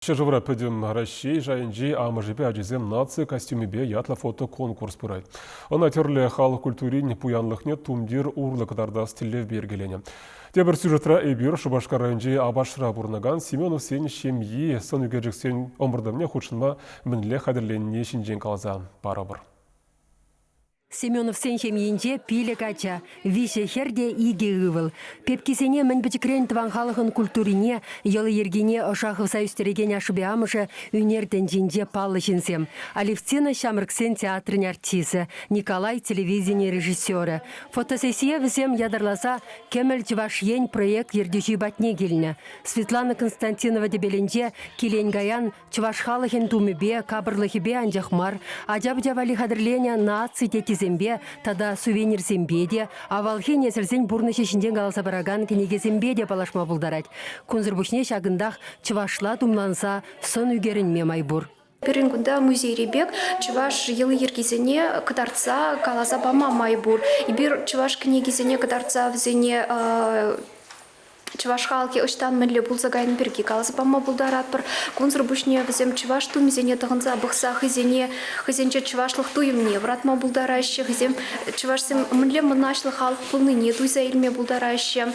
Ҫӗршывра пӗтӗм Раҫҫей шайӗнчи амӑшӗпе ачисем наци костюмӗпе ятлӑ фотоконкурс пырать. Ӑна тӗрлӗ халӑх культурин пуянлӑхне тумтир урлӑ кӑтартас тӗллевпе йӗркеленӗ. Тепӗр сюжетра эпир Шупашкар районӗнчи Апашра пурӑнакан Семеновсен ҫемйи сӑн ӳкерчӗксен ӑмӑртӑвне хутшӑнма мӗнле хатӗрленни ҫинчен каласа парӑпӑр. Семеновсен ҫемйинче пилӗк ача, виҫӗ хӗр те икӗ ывӑл. Пепкисене мӗн пӗчӗкрен тӑван халӑхӑн культурине, йӑли-йӗркине ӑша хывса ӳстерекен ашшӗпе амӑшӗ ӳнер тӗнчинче паллӑ ҫынсем. Алевтина ҫамрӑксен театрӗн артисчӗ, Николай телевидени режиссерӗ. Фотосессие вӗсем ятарласа Кӗмӗл Чӑваш Ен проект ертӳҫи патне килнӗ. Светлана Константинова тӗпелӗнче килен-каян Чӑваш халӑхӗн тумӗпе, капӑрлӑхӗпе анчах мар, ача-пӑча валли хатӗрленӗ наци теттисемпе тата сувенирсемпе те, авалхи несӗлсен пурнӑҫӗ ҫинчен каласа паракан кӗнекесемпе те паллашма пултарать. Кунсӑр пуҫне ҫакӑнтах чӑвашла тумланса сӑн ӳкерӗнме май пур. Пирӗн кунта музейри пек чӑваш йӑли-йӗркисене кӑтартса каласа пама май пур. Эпир чӑваш кӗнекисене кӑтартса вӗсене чӑваш халӑхӗ ӑҫтан мӗнле пулса кайнӑ пирки каласа пама пултаратпӑр. Кунсӑр пуҫне вӗсем чӑваш тумӗсене тӑхӑнса пӑхса хӑйсене хӑйсенче чӑвашлӑх туйӑмне вӑратма пултараҫҫӗ, хӑйсем чӑвашсем мӗнле мӑнаҫлӑ халӑх пулнине туйса илме пултараҫҫӗ.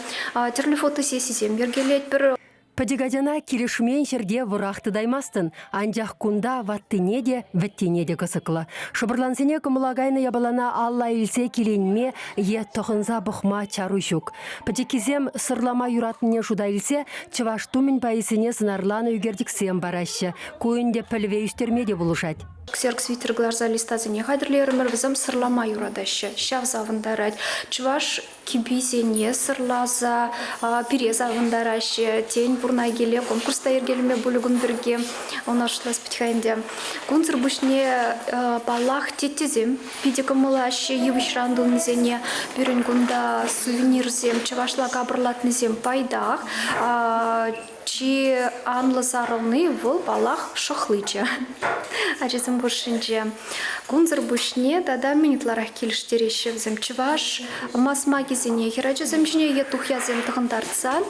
Тӗрлӗ фотосессисем йӗркелетпӗр. Пӗчӗк ачана килӗшмен ҫӗрте вӑрах тытаймастӑн, анчах кунта ваттине те, вӗттине те кӑсӑклӑ. Шӑпӑрлансене кӑмӑла кайнӑ япалана алла илсе киленме е тӑхӑнса пӑхма чару ҫук. Пӗчӗккисем сӑрлама юратнине шута илсе чӑваш тумӗн пайӗсене сӑнарланӑ ӳкерчӗксем параҫҫӗ. Ку ӗнтӗ пӗлӗве ӳстерме те пулӑшать. Ксерокс витӗр кӑларса листасене хатӗрлерӗмӗр, вӗсем сӑрлама юратаҫҫӗ. Ҫав савӑнтарать. Чӑваш кӗписене сӑрласа пире савӑнтараҫҫӗ. Тен, пурӑна киле конкурс та йӗркелеме пулӗ кун пирки. Ӑна шутлас пит-ха ӗнтӗ. Кунсӑр пуҫне, паллах, теттесем питӗ кӑмӑллаҫҫӗ йывӑҫран тунисене. Пирӗн кунта сувенирсем, чӑвашла капӑрлатнисем пайтах. Чи анлӑ сарӑлни вӑл, паллах, шӑхличӗ ачасем хушшинче. Кунсӑр пуҫне тата мӗн ытларах килӗштереҫҫӗ вӗсем? Чӑваш масмакӗсене хӗрачасем ҫине е тухьясем тӑхӑнтартсан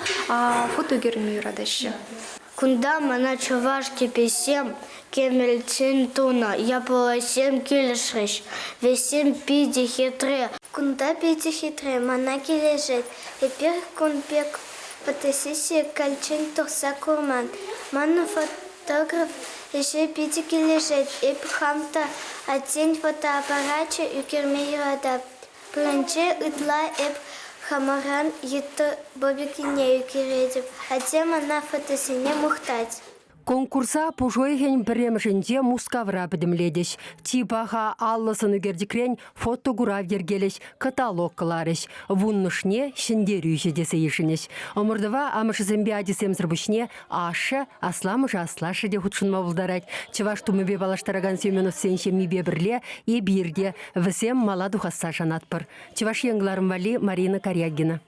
фото ӳкерме юратаҫҫӗ. Кунта мана чӑваш кӗписем кӗмӗлтен тунӑ япаласем килӗшрӗҫ. Вӗсем питӗ хитре. Кунта питӗ хитре, мана килӗшет. Эпир кун пек фотосессие кальчен тухса курман. Манӑн фотограф ӗҫӗ питӗ килӗшет. Эп хам та аттен фотоаппарачӗ ӳкерме юратап. Пуринчен ытла эп хамӑран йытӑ Бобикине ӳкеретӗп. Атте мана фотосене мухтать. Конкурса пуш уйӑхӗн пӗрремӗшӗнче Мускавра пӗтӗмлетӗҫ. Чи паха 50 сӑнӳкерчӗкрен фотокурав йӗркелӗҫ, каталог кӑларӗҫ. Вуннӑшне ҫӗнтерӳҫӗ тесе йышӑнӗҫ. Ӑмӑртӑва амӑшӗсемпе ачисемсӗр пуҫне ашшӗ, асламӑшӗ-аслашшӗ те хутшӑнма пултарать. Чӑваш тумӗпе паллаштаракан Семеновсен ҫемйипе пӗрле эпир те вӗсем мала тухасса шанатпӑр. Чӑваш Ен кӑларӑм валли Марина Карягина.